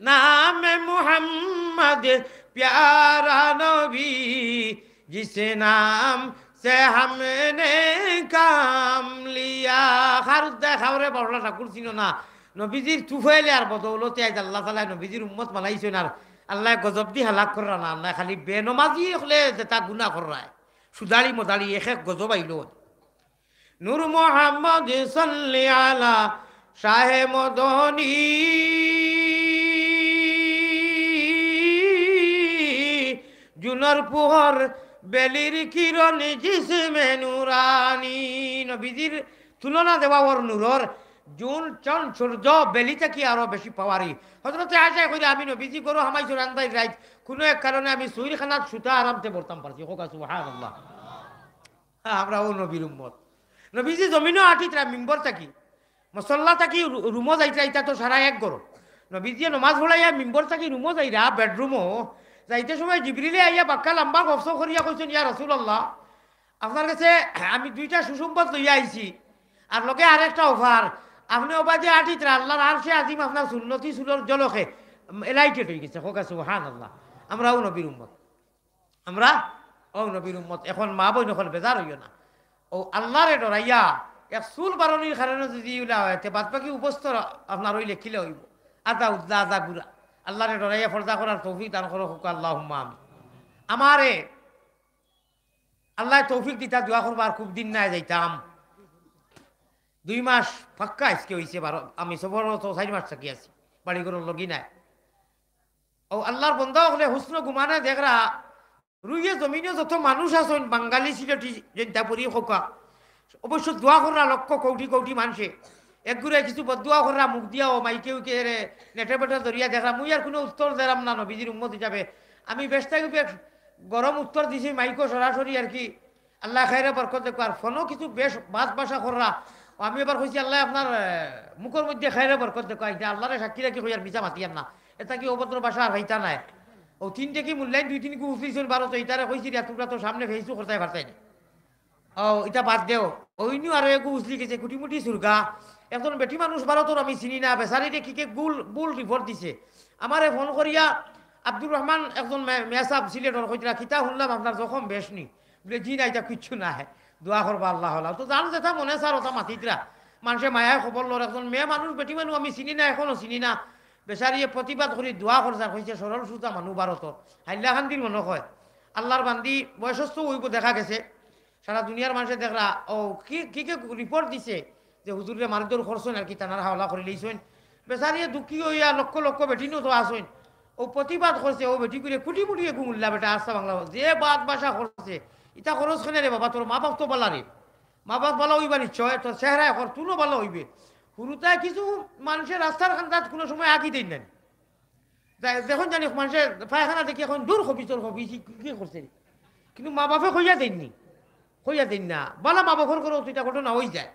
নাম মুহাম্মদ প্যারা নবী, জিস নাম সে হামনে কাম লিয়া। খারুদ্দায় খাওরে বারোটা ঠাকুর চিনো না। নবীজির তুফাইলে আর বদৌলতে আইজ আল্লাহ তাআলায় নবীজির উম্মত বানাইছইন। আর আল্লায় গজব দি হালাক কররা না, আল্লায় খালি বেনমাজি অকলে যেতা গুনা কররায়, সুদাড়ি মদাড়ি এক এক গজব আইলো। নূর মোহাম্মদ সাল্লি আলা শাহে মদনী, জুনর পুহর বেলির কিরণ জিসমে নুরানি। নবীজির তুলনা দেওয়া অর নূরর, জুন, চন্দ্র, সূর্য, বেলি থাকি আরো বেশি পাওয়ারি। হযরতে আয়েশায় কইরা, আমি নবীজি ঘরো হামাইছইন আন্দাইর রাইত, কুনু এক কারণে আমি সুইরখানাত সুতা আরামতে পড়তাম পারছি। কউক্কা সুবহানাল্লাহ। হ্যাঁ, আমরা অউ নবীর উম্মত। নবীজি জমিনো আটিতরা মিম্বর থাকি, মুসল্লা থাকি রু-, রুমো যাইতরা, ইতা তো সারা এক ঘর। নবীজিয়ে নমাজ পড়াইয়া মিম্বর থাকি রুমো যাইরা, বেডরুমো যাইতে সময় জিবরিলে আইয়া বাক্কা লাম্বা গফসফ করিয়া কইছইন, "ইয়া রাসূলুল্লাহ, আপনার গেছে আমি দুইটা সুসংবাদ লইয়া আইছি, আর লগে আরেকটা অফার। আপনে অবায়দি আটিতরা, আল্লার আরশে আজিম আপনার সুন্নতি চুলর জলকে এলাইটেড অইগেছে।" কউক্কা সুবহানাল্লাহ। আমরা অউ নবীর উম্মত। আমরা অউ নবীর উম্মত। এখন মা বইন অকল বেজার অইও না। অউ আল্লারে ডরাইয়া এক চুল বারনির কারণে যুদি ইলা অয়, তে বাদ বাকি উপস্থ আপনার অইলে কিলা অইবো? আধা উজলা, আধা গুড়া। আল্লারে ডরাইয়া পর্দা করার তৌফিক দান করো, কউক্কা আল্লাহুম্মা আমিন। আমারে আল্লায় তৌফিক দিতা, দোয়া করবা, আর খুব দিন নাই যাইতাম। দুই মাস পাক্কা আইজকে অইছে, বারো, আমি সফরো তো চাইর মাস থাকি আছি, বাড়ি ঘরর লগি নাই। অউ আল্লার বন্দা অকলে হুসনো গুমানে দেখরা, রুইয়ে জমিনো যত মানুষ আছইন, বাঙালি, সিলেটি, জৈন্তাপুরি, কউক্কা, অবশ্য দোয়া কররা লক্ষ কৌটি কৌটি মানষে। একগুরে কিছু বদদোয়া কররা মুখ দিয়া, অউ মাইকে উইকে রে, নেটে বেটে ধরিয়া দেখরা। মুই আর কুনু উত্তর দেরাম না নবীজির উম্মত হিসাবে। আমি বেশ থাকি বেশ গরম উত্তর দিছি মাইকো সরাসরি আর কি। আল্লায় খাইরে বরকত দেউক্কা। আর ফোনো কিছু বেশ বাদ ভাষা কররা। অউ আমি এবার কইছি, "আল্লায় আপনার, এ, মুখর মধ্যে খাইরে বরকত দেউক্কা।" ইটা আল্লারে সাক্ষী রাখি কইয়ার, মিছা মাতিয়ার না। এতা কি অভদ্র ভাষা আর হইতা নায়? অউ তিন টেকি মূল্যায়ন দুই তিন গু উছলিছইন ভারতো, ইতারে কইছি রে, তুমরা তো সামনে ফেইছু করতায় পারতায় না। অউ, ইতা বাদ দেও। অইনু আরো এগু উছলি গেছে, কুটিমুটি সুরগা। একজন বেটি মানুষ ভারতর আমি চিনি না, বেচারিরে কিকে গুল, ভুল রিপোর্ট দিছে। আমারে ফোন করিয়া আব্দুর রহমান একজন মে-, মেসাব সিলেটর কইতরা, "কিতা হুনলাম আপনার জখম বেশ নি?" বুলে, "জি না, ইতা কিচ্ছু নায়, দোয়া করবা আল্লাহ আল্লাহ।" তো যান যেতা মনে চার অতা মাতিতরা। মানষে মায়ায় খবর লর, একজন মেয়ে মানুষ, বেটি মানুষ আমি চিনি না, এখনো চিনি না। বেচারিয়ে প্রতিবাদ করি দোয়া করছে, কইছে সরল সুজা মানুষ ভারতর, হাইলাকান্দির মনে কয়। আল্লার বান্দি বয়সস্থ অইবো দেখা গেছে। সারা দুনিয়ার মানষে দেখরা, অউ, কি, কিকে রিপোর্ট দিছে যে হুজুররে মারধর করছইন আর কি, থানার হাওলা করিলাইছইন। বেচারিয়ে দুঃখী অইয়া লক্ষ লক্ষ বেটিনও তো আছইন। অউ প্রতিবাদ করছে, অউ বেটিগুরে কুটিমুটি এগু মূল্লা বেটা, আস্তা বাংলা, যে বাদ ভাষা করছে, ইতা করছ কেনে রে বাবা, তোর মা বাপ তো ভালা রে। মা বাপ ভালা অইবা নিশ্চয়, তোর চেহারা অখন তুনও ভালা অইবে। হুরুতায় কিছু মানষে রাস্তার কান্দাত কুনু সময় আকি দেইন না। যা-, যখন জানি মানষে পায়খানা দেখি অখন দূর খবিছর খবিছ, ই কি, কি করছে? কিন্তু মা বাপে কইয়া দেইন নি, কইয়া দেইন না। ভালা মা বাপর ঘরো তো ইতা ঘটনা অইযায়।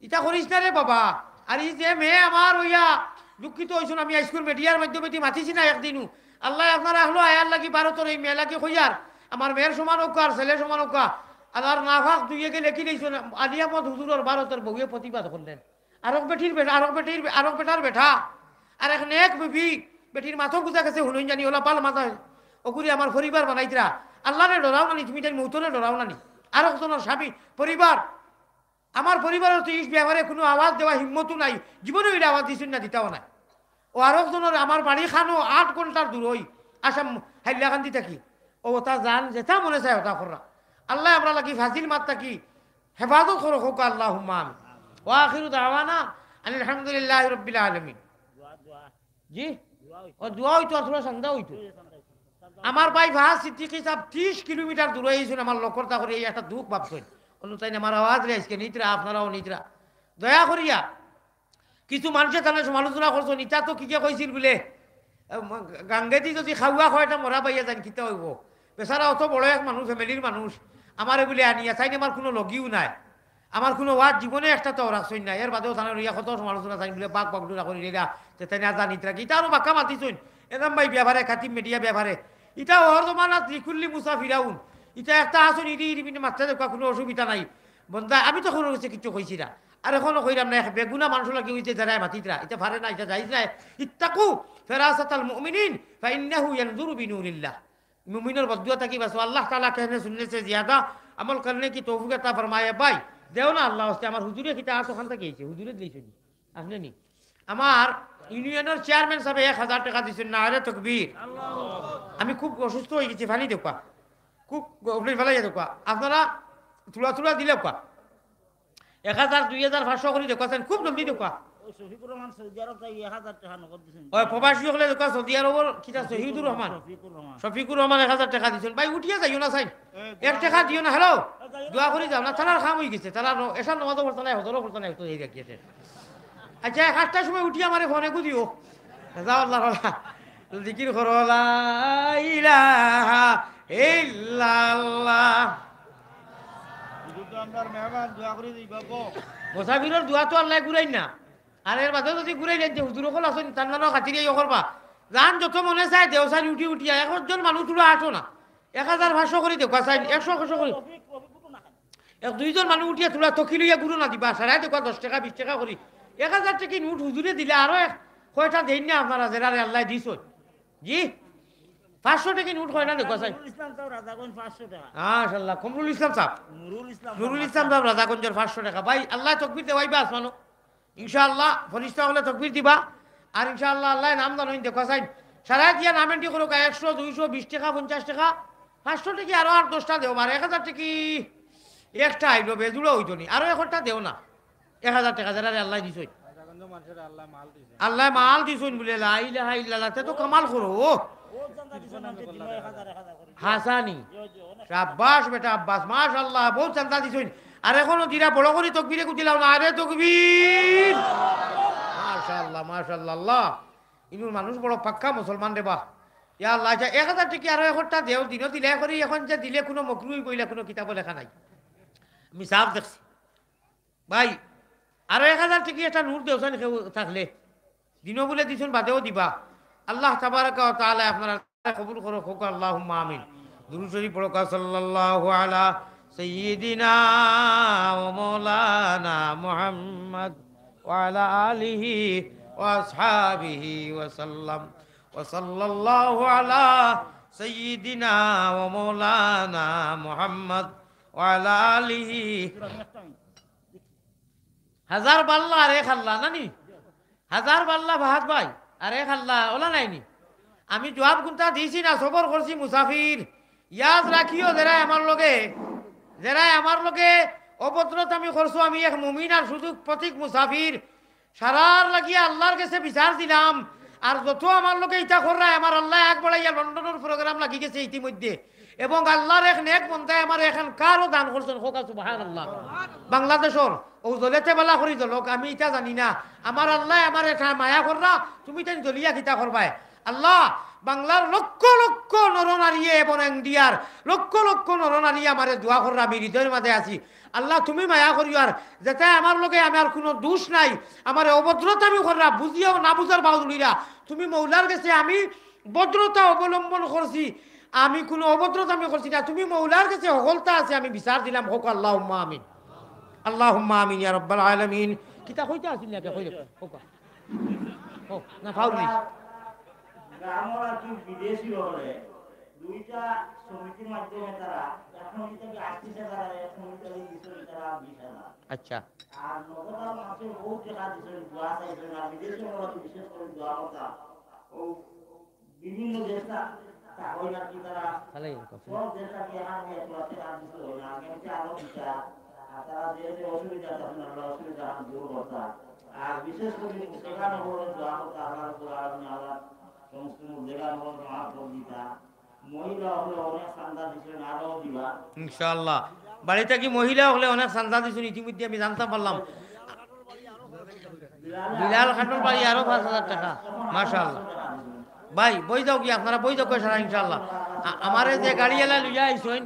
ইতা করিস না রে বাবা। আর ই যে মেয়ে আমার অইয়া দুঃখিত অইছইন, আমি আইজকুর মিডিয়ার মাধ্যমেদি মাতিছি না একদিনও। আল্লায় আপনারে আহলো আয়ার লাগি ভারতর এই মেয়ে লাগি কইয়ার, আমার মেয়ের সমান অউক্কা আর ছেলের সমান অউক্কা। আল্লার নাফাক দুইয়ে গেলে কি লইছইন, আলী আহমদ হুজুরর ভারতর বউয়ে প্রতিবাদ করলেন। আরক বেটির বেটা, আরক বেটির, আরক বেটার বেটা, আর এক নেক বিবি, বেটির মাথা বুঝা গেছে, হুনইন জানি, ওলা পাল মাথা। অগুরে আমার পরিবার বানাইতরা। আল্লাহরে ডরাও না নি, তুমি তাইন মৌতরে ডরাও না নি। আরক জনর স্বামী, পরিবার, আমার পরিবারর তো ই ব্যাপারে কুনু আওয়াজ দেওয়া হিম্মতও নাই, জীবনে অইলে আওয়াজ দিছইন না, দিতাও নায়। ও আরক জনর, আমার বাড়ি খানো আট ঘন্টার দূর, ওই আসাম হাইলাকান্দি থাকি। ও ওতা যান, যেতা মনে চায় ওতা কররা। আল্লায় আমরার লাগি ফাজিল মাত থাকি হেফাজত করো, কউক্কা আল্লাহুম্মা আমিন। ওয়া আখিরু দাওয়ানা আনিল হামদুলিল্লাহি রাব্বিল আলামিন। জি? ও দোয়া অইতো, আর থুড়া চান্দা অইতো। আমার ভাই ফাহাদ সিদ্দিকী সাব ত্রিশ কিলোমিটার দূরে আইছইন, আমার লক্ষ্যটা করি এই একটা দুঃখ ভাবছইন। অন্য তাইন আমার আওয়াজরে আইজকে নিতরা, আপনারাও নিতরা। দয়া করিয়া কিছু মানষে তানে সমালোচনা করছইন, ইতা তো কিগে কইছিল বুলে, এ, ম-, গাঙ্গেদি যুদি খাওয়া হয়, ইটা মরা পাইয়া যাইন, কিতা অইবো? বেচারা অত বড় এক মানুষ, ফ্যামিলির মানুষ, আমারে বুলে আনিয়া, তাইন আমার কুনু লগিও নাই। আমার কুনু ওয়াজ জীবনে একটা তো রাখছইন না, এর বাদেও তানে লইয়া কত সমালোচনা চাইন বুলে বাক বাক ডুরা করি রেডা, তে তাই না জানিত রাখি, ইতা আরো বাক্কা মাতিছইন। এরম ভাই ব্যাপারে, খাতিব মিডিয়া ব্যাপারে, ইতা ওহর জমানাত লিকুল্লি মুসা ফিরাউন, ইতা একটা আসন ইদি ইদি পিনে মাততে দেখবা কুনু অসুবিধা নাই। বন্দা, আমি তো কুনু গেছে কিচ্ছু কইছি না, আর এখনো কইরাম না, এক বেগুনা মানুষ লাগি অইতে যারা মাতিতরা, ইতা পারে না, ইতা জায়েজ না। ইত্তাকু ফেরাসাতাল মুমিনিন, ফা ইন্নাহু ইয়ানজুরু বিনুরিল্লাহ। মুমিনর বদদুয়া থাকি বাঁচো। আল্লাহ তাআলা কেহনে সুন্নে সে জিয়াদা আমল করনে কি তৌফিক আতা ফরমায়। ভাই, দেও না আল্লাহ ওয়াস্তে, আমার হুজুরে কিতা আছো খান থাকি আইছে, হুজুরে দিলাইছে নি? আপনে নি? আমার ইউনিয়নর চেয়ারম্যান সাবে এক হাজার টেকা দিছইন, নারে তকবীর। আমি খুব অসুস্থ অই গেছি, পানি দেউক্কা, খুব গফলি ফেলাই দেউক্কা, আপনারা তুলা তুলা দিলাউক্কা। এক হাজার, দুই হাজার পাঁচশো করি দেউক্কা চাইন, খুব জলদি দেউক্কা। ওই শফিকুর রহমান সৌদি আরব থাকি এক হাজার টেকা নগদ দিছইন। ওই প্রবাসী অকলে দেউক্কা সৌদি আরবর কিতা শহীদুর রহমান। শফিকুর রহমান। শফিকুর রহমান এক হাজার টেকা দিছইন। ভাই উঠিয়া যাইও না চাইন। এ, এক টেকা দিও না, হ্যালো। এ, যাইও না। দোয়া করি যাও না, তারার কাম অই গেছে, তারা ন-, এশার নামাজও পড়তা নাই, হজরও পড়তা নাই, তো এই দেখিয়েছে। আচ্ছা, এক আটটার সময় উঠিয়া আমারে ফোনে কু দিও। যাও আল্লাহ আল্লাহ। জিকির করো, লা ইলাহা ইল্লাল্লাহ। হুজুর তো আমরার মেহমান, দোয়া করি দিবা গো। মুসাফিরর দোয়া তো আল্লায় ঘুরাইন না। আর এর বাদে যুদি ঘুরাইলাইন, তে হুজুর অকল আছইন, তান নানো খাতিরিয়া ইয়ে করবা। যান যত মনে চায়, দেও চাইন উঠি উঠিয়া, একজন মানুষ তুলা আটো না। এক হাজার পাঁচশো করি দেউক্কা চাইন, একশো, একশো করি। এক দুইজন মানুষ উঠিয়া তুলা তকি লইয়া গুরু না দিবা, সারাই দেউক্কা দশ টেকা, বিশ টেকা করি। এক হাজার টেকা নোট হুজুরে দিলে আরো এক কয়টা দেইন না আপনারা, যেরারে আল্লায় দিছইন। জি? পাঁচশো টেকা নোট কয় না দেউক্কা চাইন। নুরুল ইসলাম সাব রাজাগঞ্জ পাঁচশো টেকা। মাশাআল্লাহ, কমরুল ইসলাম সাব। নুরুল ইসলাম নুরুল ইসলাম সাব রাজাগঞ্জর পাঁচশো টেকা। ভাই, আল্লায় তকবীর দেওয়াইবা আসমানো। ইনশাআল্লাহ, ফরিস্তা অকলে তকবীর দিবা। আর ইনশাআল্লাহ, আল্লায় নাম জানইন, দেউক্কা চাইন। সারাই দিয়া নাম entry করউক্কা, একশো, দুইশো, বিশ টেকা, পঞ্চাশ টেকা, পাঁচশো টেকা আরো আট দশটা দেও, আর এক হাজার টেকা একটা আইলো, বেজুড়া অইতো নি। আরো একটা দেও না। এক হাজার টেকা যেরারে আল্লায় দিছইন। রাজাগঞ্জ মানুষের আল্লায় মাল দিছে। আল্লায় মাল দিছইন বুলে, লা ইলাহা ইল্লাল্লাহ, তে তো কামাল করো। ও। হাসানি। শাবাশ বেটা আব্বাস, মাশাআল্লাহ, বউত চান্দা দিছইন। আর এখনো দিরা বড় করি তকবীরে গুদিলাও না, আরে তকবীর। মাশাআল্লাহ, মাশাআল্লাহ, আল্লাহ। ইনুর মানুষ বড় পাক্কা মুসলমান রে বা। ইয়া আল্লাহ, আচ্ছা, এক হাজার টেকা আরো একটা দেও, দিনও দিলে করি, এখন যে দিলে কুনু মকরু অইবো ইলা কুনু কিতাবো লেখা নাই। আমি সাফ দেখছি। ভাই, আরো এক হাজার টেকা একটা নোট দেও চাইন কেউ থাকলে। দিনও বুলে দিছইন, বাদেও দিবা। আল্লাহ তাবারাকা ওয়া তাআলা আপনারা কবুল করো, কউক্কা আল্লাহুম্মা আমিন। দুরূদ শরীফ পড়ো, সাল্লাল্লাহু আলা সাইয়্যিদিনা ওয়া মাওলানা মুহাম্মদ ওয়া আলা আলিহি ওয়া আসহাবিহি ওয়া সাল্লাম। ওয়া সাল্লাল্লাহু আলা সাইয়্যিদিনা ওয়া মাওলানা মুহাম্মদ ওয়া আলা আলিহি। হাজার বাল্লা আর এক আল্লাহ, না নি? হাজার বাল্লা ফাহাদ ভাই, আর এক আল্লাহ, ওলা নাই নি? আমি জুয়াব কুনতা দিছি না, সবর করছি মুসাফির। ইয়াদ রাখিও, যেরায় আমার লগে, যেরায় আমার লগে অভদ্রতামি করছো, আমি এক মুমিন আর শুধু প্রতীক মুসাফির। সারার লাগিয়া আল্লার গেছে বিচার দিলাম। আর যত আমার লগে ইতা কররায়, আমার আল্লায় আগ বাড়াইয়া লন্ডনর program লাগি গেছে ইতিমধ্যে। এবং আল্লার এক নেক বন্দায় আমারে এখানকারও দান করছইন, কউক্কা সুবহানাল্লাহ। বাংলাদেশর, অউ জ্বলেতে বালা করি জ্বলউক, আমি ইতা জানি না। আমার আল্লায় আমারে মায়া কররা, তুমি তাইন জ্বলিয়া কিতা করবায়? আল্লাহ, বাংলার লক্ষ লক্ষ নরনারীয়ে এবং ইন্ডিয়ার লক্ষ লক্ষ নরনারীয়ে আমারে দোয়া কররা, আমি হৃদয়র মাঝে আছি। আল্লাহ, তুমি মায়া করিও, আর যেতায় আমার লগে আমার কুনু দুষ নাই, আমারে অভদ্রতামি কররা, বুঝিয়াও না বুঝার বাউল অইরা, তুমি মৌলার গেছে আমি ভদ্রতা অবলম্বন করছি, আমি কুনু অভদ্রতামি করছি না। তুমি মৌলার গেছে হকলতা আছে, আমি বিচার দিলাম, কউক্কা আল্লাহুম্মা আমিন। আল্লাহুম্মা আমিন ইয়া রাব্বাল আলামিন। কিতা কইতা আছিল না, কইলে, কউক্কা। ও, না, ফাউল নি। আমরা কি বিদেশি হলে দুইটা সমিতির মাধ্যমে তারা এখন ইতাকে আশি হাজার আর এক সমিতি দিচ্ছে তারা বিশ হাজার। আচ্ছা। আর নগদার মাসে বহুত টাকা দিচ্ছেন, দোয়া চাইছেন, আর বিদেশি আমরা তো বিশেষ করে দোয়া কথা ও বিভিন্ন দেশটা তা হয় না কি তারা তাহলে এরকম। সব দেশটা কি আমার নিয়ে দোয়া টাকা দিতে হয় না, আমি কি আরো বিচার আর তারা যে যে অসুবিধা আছে আপনারা অসুবিধা দূর করতা। আর বিশেষ করে মুসলমান হওয়ার দোয়া করতা আল্লাহ রাব্বুল আলামিন আল্লাহ সমস্ত মুদ্রা মাফ করে দিতা। মহিলা হলে অনেক চান্দা দিচ্ছেন, আরো দিবা। ইনশাআল্লাহ। বাড়িতে কি মহিলা হলে অনেক চান্দা দিচ্ছেন, ইতিমধ্যে আমি জানতাম পারলাম। বিলাল খাটুর বাড়ি আরো পাঁচ হাজার টাকা। মাশাআল্লাহ। ভাই, বই যাও কি আপনারা, বই যাও কই সারা ইনশাআল্লাহ। আ-, আমারে যে গাড়িওয়ালা লইয়া আইছইন,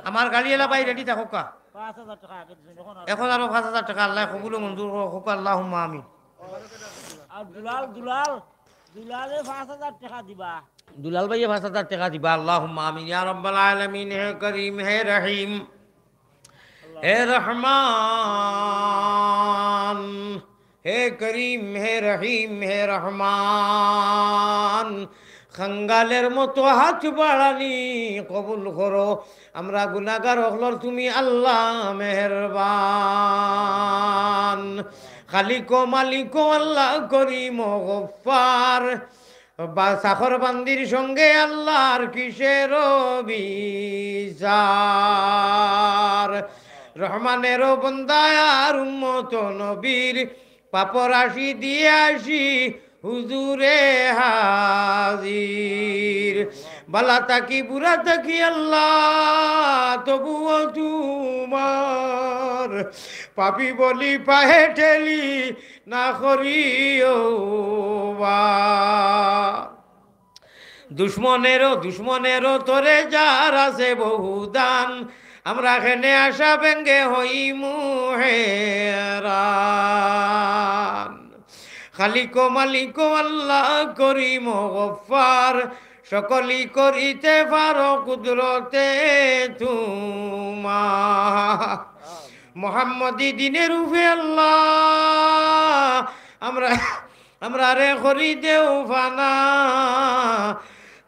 আমার গাড়িওয়ালা ভাই রেডি থাকো কা। পাঁচ হাজার টাকা আগে দিছেন, এখন আর এখন আরো পাঁচ হাজার টাকা আল্লাহ কবুল ও মঞ্জুর হোক, আল্লাহুম্মা আমিন। আর দুলাল, দুলাল, দুলালে পাঁচ হাজার টাকা দিবা। দুলাল ভাইয়ে পাঁচ হাজার টাকা দিবা, আল্লাহুম্মা আমিন ইয়া রাব্বাল আলামিন। হে করিম, হে রহিম, হে রহমান, হে করিম, হে রহিম, হে রহমান, খাঙ্গালের মতো হাত বাড়ানি কবুল করো। আমরা গুনাগার অকলর তুমি আল্লাহ মেহেরবান। খালিক ও মালিক ও আল্লাহ করিম ও গফফার। বা চাকর বান্দির সঙ্গে আল্লাহর কিসের বিচার? রহমানেরও বন্দা আর উম্মত নবীর পাপ রাশি দিয়া আসি হুজুরে হাজির। বালা থাকি বুরা থাকি আল্লাহ, তবুও তোমার পাপী বলি পায়ে ঠেলি না করিও বা। দুশমনেরও, দুশমনেরও তরে যার আছে বহু দান, আমরা কেনে আশা ভেঙ্গে হইমু হেরান। খালিক ও মালিক ও আল্লাহ করিম ও গফফার, সকলই করিতে পারো কুদরতে তোমার। মোহাম্মদী দিনের উপরে আল্লাহ, আমরা, আমরারে করি দেও ফানা।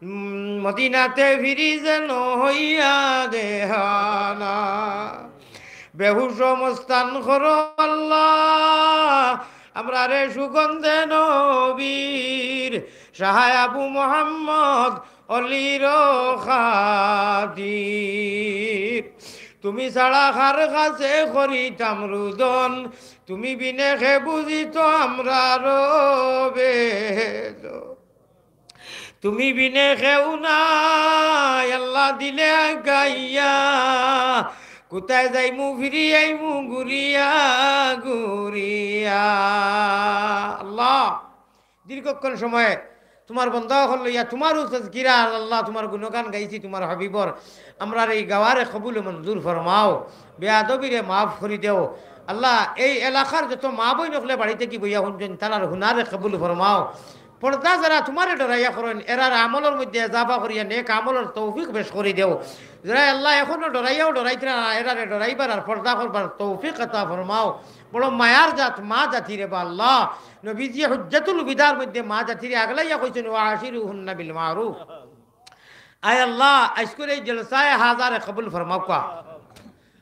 উম, মদিনাতে ফিরি যেন হইয়া দেহানা। বেহুশ মস্তান করো আল্লাহ, আমরারে সুগন্ধে নবীর শাহ আবু মোহাম্মদ অলির খাতির। তুমি ছাড়া কার কাছে করিতাম রুদন, তুমি বিনে কে বুঝিত আমরার বেদন। তুমি বিনে কেউ নাই, আল্লাহ দিলে আগাইয়া। কোথায় যাইমু ফিরি আইমু ঘুরিয়া ঘুরিয়া। আল্লাহ, দীর্ঘক্ষণ সময় তোমার বন্দা অকল লইয়া তোমার তজকিরা আর আল্লাহ তোমার গুণগান গাইছি তোমার হাবিবর। আমরার এই গাওয়ারে কবুল মঞ্জুর ফরমাও, বেয়াদবিরে মাফ করি দেও। আল্লাহ, এই এলাকার যত মা বইন অকলে বাড়িত থাকি বইয়া হুনছইন, তারার হুনারে কবুল ফরমাও। পর্দা যারা তোমারে ডরাইয়া করইন, এরার আমলর মধ্যে এজাফা করিয়া নেক আমলর তৌফিক বেশ করি দেও। যারা আল্লাহ এখনো ডরাইয়াও ডরাইতরা না, এরারে ডরাইবার আর পর্দা করবার তৌফিক আতা ফরমাও। বড় মায়ার জাত মা জাতিরে বা আল্লাহ। নবীজি হুজ্জাতুল বিদার মধ্যে মা জাতিরে আগলাইয়া কইছইন, "ওয়া আশিরুহুন্না বিল মারুফ।" আয় আল্লাহ, আইজকুর এই জলসায়ে হাজারে কবুল ফরমাউক্কা।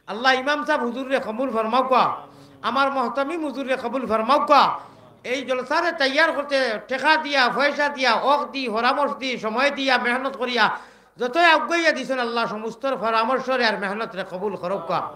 আল্লাহ, ইমাম সাব হুজুররে কবুল ফরমাউক্কা। আমার মুহতামিম হুজুররে কবুল ফরমাউক্কা। এই জলসারে তৈয়ার করতে টেকা দিয়া, পয়সা দিয়া, অক দি, পরামর্শ দি, সময় দিয়া, মেহনত করিয়া যতই আগুয়াইয়া দিছইন আল্লাহ, সমস্তর পরামর্শরে আর মেহনতরে কবুল করউক্কা।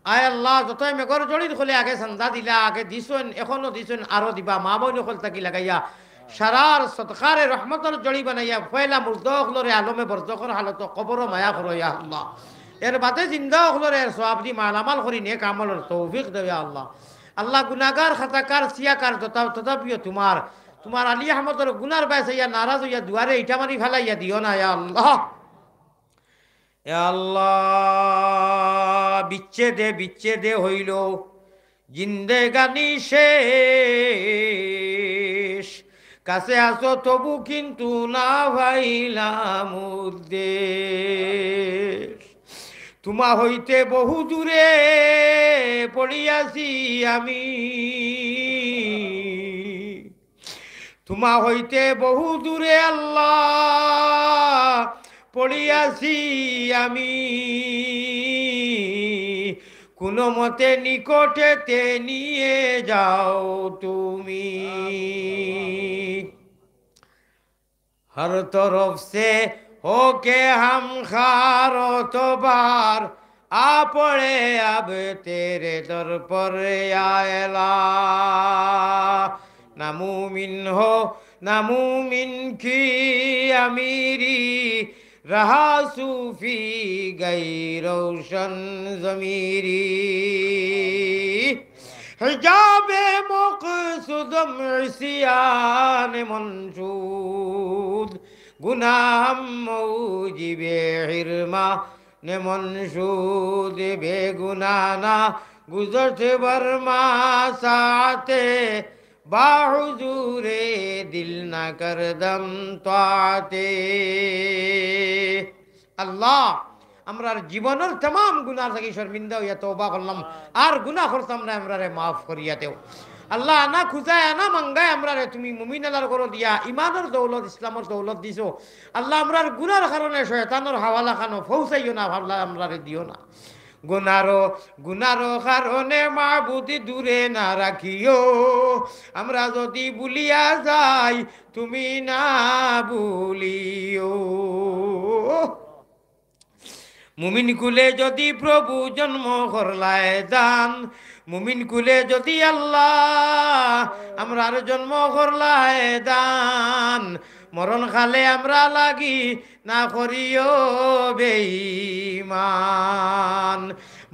আয় আল্লাহ, যতই মেঘর জড়ির খলে আগে চান্দা দিলা, আগে দিছইন, এখনো দিছইন, আরো দিবা, মা বইন অকল থাকি লাগাইয়া সারার সদকারে রহমতর জড়ি বানাইয়া পয়লা মুর্দা অকলরে আলমে বরজখর হালতো কবরো মায়া করো ইয়া আল্লাহ। এর বাদে জিন্দা অকলরে এর সওয়াব দি মালামাল করি নেক আমলর তৌফিক দেও ইয়া আল্লাহ। আল্লাহ, গুনাগার, খাতাকার, সিয়াকার যথা-, তথাপিও তোমার, তোমার আলী আহমদর গুনার বায় চাইয়া নারাজ অইয়া দুয়ারে ইটা মারি ফালাইয়া দিও না ইয়া আল্লাহ। এ আল্লাহ, বিচ্ছেদে বিচ্ছেদে হইল জিন্দেগানি শেষ, কাছে আছো তবু কিন্তু না পাইলাম উদ্দেশ। তোমা হইতে বহু দূরে পড়িয়াছি আমি। তোমা হইতে বহু দূরে আল্লাহ পড়িয়াছি আমি, কোনো মতে নিকটেতে নিয়ে যাও তুমি। হর তরফ সে হোকে হাম খার অতবার, আ পড়ে আব তেরে দর পর আয়লা। নামুমিন হো নামুমিন কি আমিরি, রাহা সুফি গই রোশন জমিরি। হিজাবে মকসুদম ইসিয়ান মনসুদ, গুনাহম মৌজিবে হিরমা নে মনসুদ। বেগুনা না গুজরতে বর্মা সাথে, বা হুজুরে দিল না করদম তাতে। আল্লাহ, আমরার জীবনর তামাম গুনাহ থাকি শর্মিন্দা অইয়া তওবা করলাম, আর গুনাহ করতাম না, আমরারে মাফ করিয়া দেও। আল্লাহ, আনা খুজায়, আনা মাঙ্গায় আমরারে তুমি মুমিন আলার ঘরো দিয়া ইমানর দৌলত, ইসলামর দৌলত দিছো। আল্লাহ, আমরার গুনার কারণে শয়তানর হাওয়ালা খানো ফৌসাইও না, আল্লাহ, আমরারে দিও না। গুনারো, গুনারো কারণে মাবুদ দূরে না রাখিও, আমরা যদি ভুলিয়া যাই, তুমি না ভুলিও। মুমিন কুলে যদি প্রভু জন্ম করলায় দান, মুমিন কুলে যদি আল্লাহ আমরার জন্ম করলায় দান, মরণ কালে আমরা লাগি না করিও বেঈমান।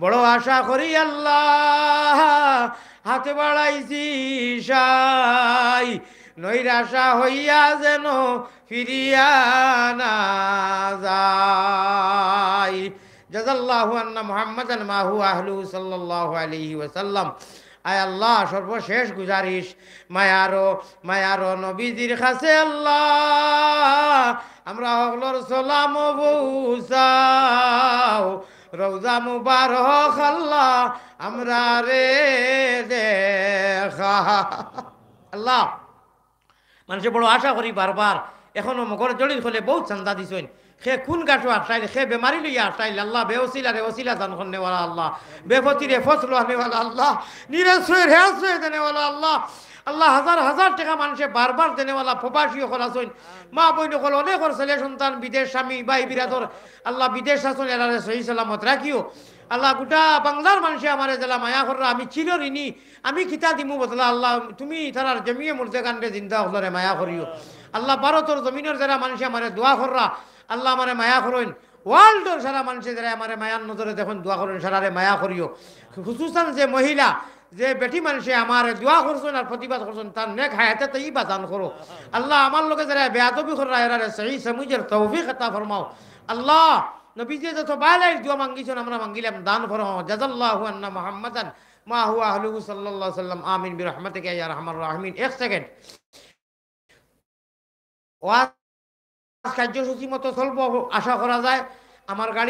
বড় আশা করি আল্লাহ হাত বাড়াইছি সাই, নৈরাশা হইয়া যেন ফিরিয়া না যাই। জাযাল্লাহু আন্না মুহাম্মাদান মা হুয়া আহলুহু সাল্লাল্লাহু আলাইহি ওয়াসাল্লাম। আয় আল্লাহ, সর্বশেষ গুজারিশ, মায়ারো, মায়ারো নবীজির কাছে আল্লাহ, আমরা হকলর সালাম পৌঁছাও, রওজা মুবারক আল্লাহ, আমরারে দেখা। আল্লাহ, মানষে বড় আশা করি বারবার, এখনো মগর জড়ির খলে বউত চান্দা দিছইন। কে কুন গাছো আটকাইল, কে বেমারি লইয়া আটকাইল, আল্লাহ, বেওসিলারে ওসিলা দান করনেওয়ালা আল্লাহ, বেফতিরে ফত লওয়ানেওয়ালা আল্লাহ, নিরাশ্রয়রে আশ্রয় দেনেওয়ালা আল্লাহ, আল্লাহ, হাজার হাজার টেকা মানষে বারবার দেনেওয়ালা প্রবাসী অকল আছইন, মা বইন অকল অনেকর ছেলে সন্তান বিদেশ, স্বামী, ভাই বিরাদর, আল্লাহ, বিদেশ আছইন, এরারে সহি সালামত রাখিও। আল্লাহ, গোটা বাংলার মানষে আমারে যেলা মায়া কররা, আমি চির ঋণী, আমি কিতা দিমু বদলা আল্লাহ, তুমি তারার জমিয়ে মুর্দেগানরে জিন্দা অকলরে মায়া করিও। আল্লাহ, ভারতর জমিনর যেরা মানষে আমারে দোয়া কররা, আল্লাহ আমারে মায়া করইন। Worldর সারা মানষে যেরা আমারে মায়ার নজরে দেখইন, দোয়া করইন, সারারে মায়া করিও। খুসুসান যে মহিলা, যে বেটি মানষে আমারে দোয়া করছইন আর প্রতিবাদ করছইন, তার নেক হায়াতে তৈবা দান করো। আল্লাহ, আমার লগে যেরা বেয়াদবি কররা, এরারে সহি সমুজের তৌফিক আতা ফরমাও। আল্লাহ, নবীজি যত বালাইর দোয়া মাঙ্গিছইন, আমরা মাঙ্গিলাম, দান ফরমাও। জাযাল্লাহু আন্না মুহাম্মাদান মা হুয়া আহলুহু সাল্লাল্লাহু আলাইহি ওয়াসাল্লাম। আমিন বিরহমাতিকা ইয়া আরহামার রাহিমিন। এক সেকেন্ড। ওয়াজ কার্যসূচি মতো চলবো আশা করা যায়। আমার গাড়ি